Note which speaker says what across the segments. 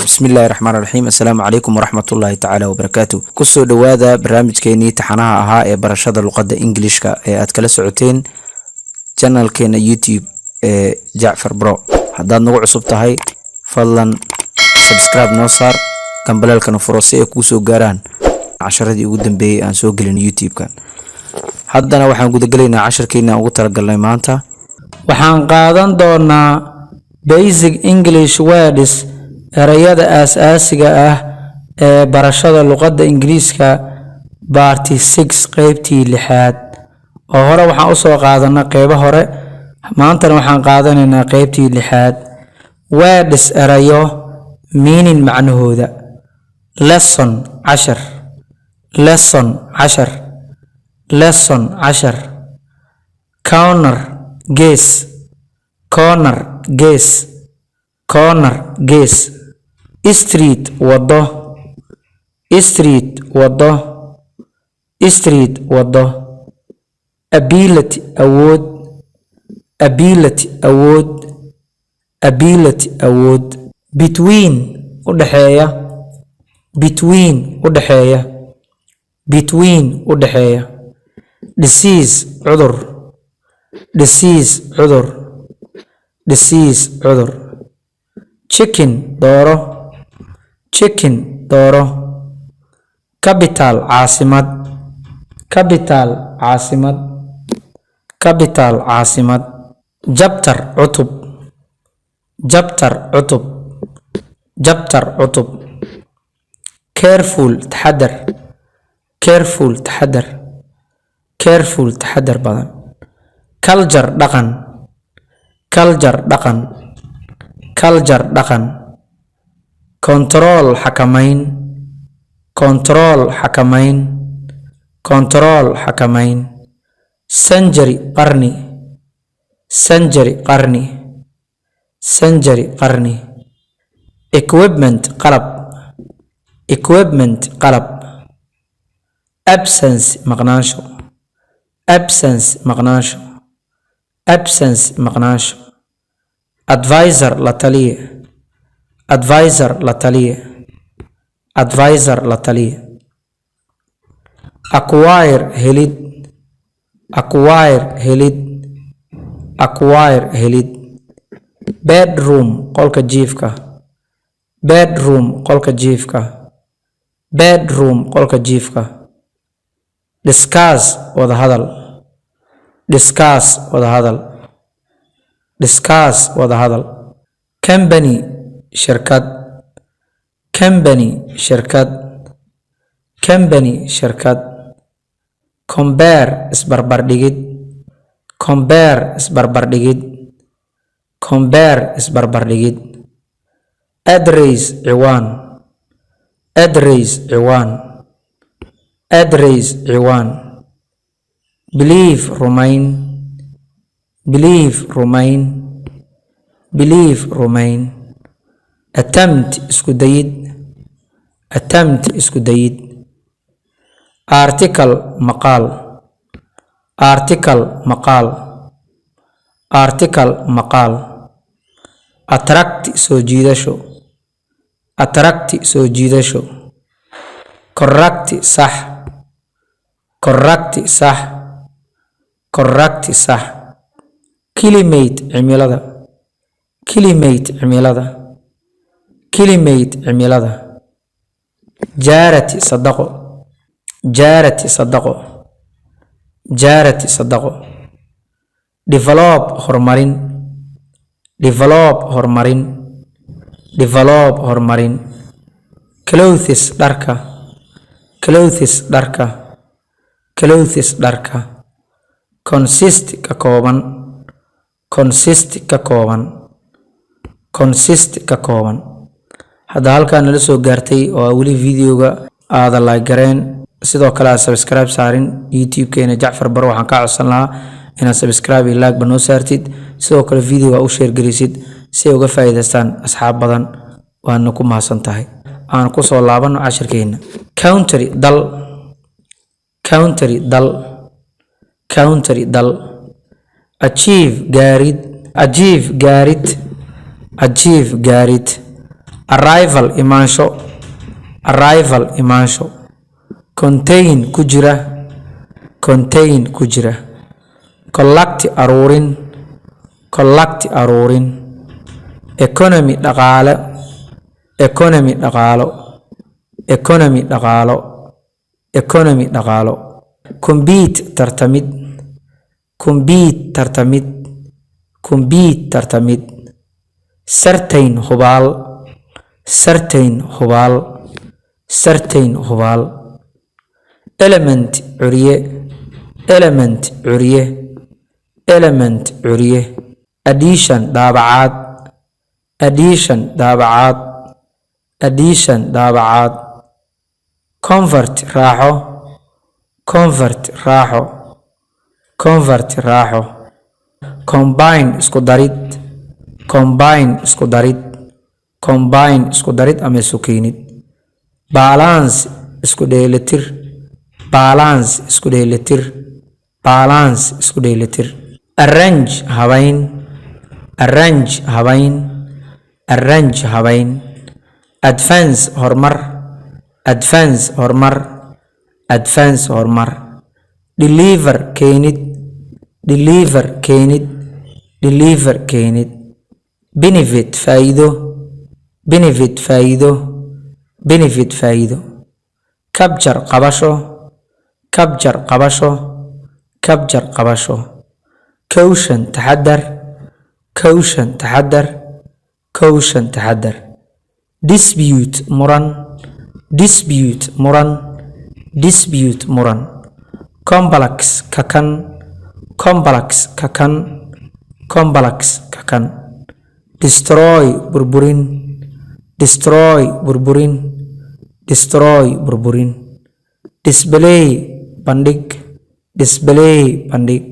Speaker 1: Bismillahi raxmaan raxiim. Assalaamu calaykum waraxmatullaahi tacaala wabarakaatu. Kusoo dhowaada barnaamijkeenii taxanaha ahaa ee barashada luqadda Ingilishka ee aad kala socoteen channelkeena YouTube ee Jacfar Bro. Haddaad nagu cusub tahay, fadlan subscribe noo saar, gambaleelkana furo si ay kuu soo gaaraan casharadii ugu dambeeyey aan soo gelin YouTube-kan. Haddana waxaan gudagelaynaa casharkeena aan ugu talagalnay maanta.
Speaker 2: Waxaan qaadan doonaa Basic English Words, erayada aasaasiga ah ee barashada luqadda Ingiriiska, Part 6, qeybtii lixaad. Oo hore waxaan usoo qaadanay qeybo hore, maantana waxaan qaadanaynaa qeybtii lixaad. Words, erayo, meaning, macnahooda. Lesson, cashar. Lesson, cashar. Lesson, cashar. Corner, gees. Corner, gees. Corner, gees. Street, wado. Street, wado. Street, wado. Ability, awood. Ability, awood. Ability, awood. Between, u dhexeeya. Between, u dhexeeya. Between, u dhexeeya. Disease, cudur. Disease, cudur. Disease, cudur. Chicken, dooro. Chicken, dooro. Capital, caasimad. Capital, caasimad. Capital, caasimad. Chapter, cutub. Chapter, cutub. Chapter, cutub. Careful, taxadar. Careful, taxadar. Careful, taxadar badan. Culture, dhaqan. Culture, dhaqan. Culture, dhaqan. Control, xakamayn. Control, xakamayn. Control, xakamayn. Century, qarni. Century, qarni. Century, qarni. Equipment, qalab. Equipment, qalab. Absence, maqnaansho. Absence, maqnaansho. Absence, maqnaansho. Advisor, la taliye. Advisor, la taliye. Advisor, la taliye. Acquire, helid. Acquire, helid. Acquire, helid. Bedroom, qolka jiifka. Bedroom, qolka jiifka. Bedroom, qolka jiifka. Discuss, wada hadal. Discuss, wada hadal. Discuss, wada hadal. Company, shirkad. Company, shirkad. Company, shirkad. Compare, isbarbardhigid. Compare, isbarbardhigid. Compare, isbarbardhigid. Address, ciwaan. Address, ciwaan. Address, ciwaan. Believe, rumayn. Believe, rumayn. Believe, rumayn. Attempt, isku dayid. Attempt, isku dayid. Article, maqaal. Article, maqaal. Article, maqaal. Attract, soo jiidasho. Attract, soo jiidasho. Correct, sax. Correct, sax. Correct, sax. Climate, cimilada. Climate, cimilada. Climate, cimilada. Charity, sadaqo. Charity, sadaqo. Charity, sadaqo. Develop, horumarin. Develop, horumarin. Develop, horumarin. Clothes, dharka. Clothes, dharka. Clothes, dharka. Consist, ka kooban. Consist, ka kooban. Consist, ka kooban. Hadda halkaa nala soo gaartay oo weli videoga aada like gareen, sidoo kale aad subscribe saarin YouTube-keena Jacfar Baro, waxaan kaa codsan lahaa inaad subscribe iyo like ba noo saartid, sidoo kale videoga u share gelisid si ay uga faa'iidaystaan asxaab badan. Waana ku mahadsan tahay. Aan kusoo laabano cashirkeena. Country, dal. Country, dal. Country, dal. Achieve, gaarid. Achieve, gaarid. Achieve, gaarid. Arrival, imaansho. Arrival, imaansho. Contain, ku jira. Contain, ku jira. Collect, aruurin. Collect, aruurin. Economy, dhaqaale. Economy, dhaqaalo. Economy, dhaqaalo. Economy, dhaqaalo. Compete, tartamid. Compete, tartamid. Compete, tartamid. Certain, hubaal. Certain, hubaal. Certain, hubaal. Element, curiye. Element, curiye. Element, curiye. Edition, daabacaad. Edition, daabacaad. Edition, daabacaad. Comfort, raaxo. Comfort, raaxo. Comfort, raaxo. Combine, isku darid. Combine, isku darid. Combine, isku darid ama isu keenid. Balance, isku dheelitir. Balance, isku dheelitir. Balance, isku dheelitir. Arrange, habayn. Arrange, habayn. Arrange, habayn. Advance, horumar. Advance, horumar. Advance, horumar. Deliver, keenid. Deliver, keenid. Deliver, keenid. Benefit, faa'iido. Benefit, faa'iido. Benefit, faa'iido. Capture, qabasho. Capture, qabasho. Capture, qabasho. Caution, taxadar. Caution, taxadar. Caution, taxadar. Dispute, muran. Dispute, muran. Dispute, muran. Complex, kakan. Complex, kakan. Complex, kakan. Destroy, burburin. Destroy, burburin. Destroy, burburin. Display, bandhig. Display, bandhig.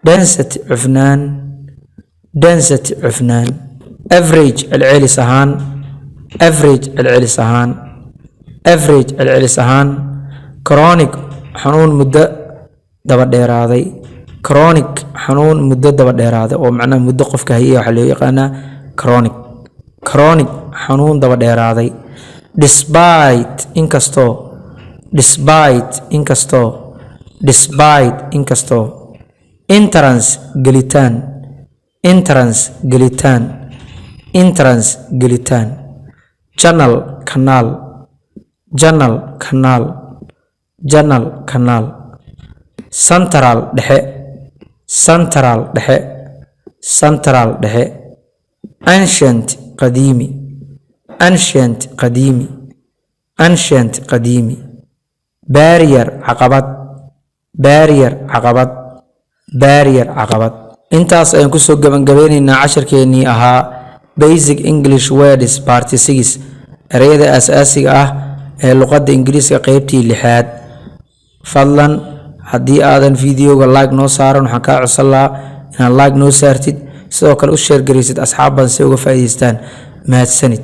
Speaker 2: Density, cufnaan. Density, cufnaan. Average, celcelis ahaan. Average, celcelis ahaan. Average, celcelis ahaan. Chronic, xanuun muddo daba dheeraaday. Chronic, xanuun muddo daba dheeraaday, oo macnaha muddo qofka hayay waxaa loo yaqaanaa chronic. Chronic, xanuun daba dheeraaday. Despite, inkastoo. Despite, inkastoo. Despite, inkastoo. Entrance, gelitaan. Entrance, gelitaan. Entrance, gelitaan. Channel, kanaal. Channel, kanaal. Channel, kanaal. Central, dhexe. Central, dhexe. Central, dhexe. Ancient, qadiimi. Ancient, qadiimi. Ancient, qadiimi. Barrier, caqabad. Barrier, caqabad. Barrier, caqabad. Intaas ayaan kusoo gabangabeynaynaa casharkeennii ahaa Basic English Words Part 6, ereyada aasaasiga ah ee luqadda Ingiriiska, qeybtii lixaad. Fadlan, haddii aadan videoga like noo saaran, waxaan kaa codsan lahaa inaad like noo saartid, sidoo kale u share garaysid asxaab badan si uga faa'iidaystaan. Mahadsanid.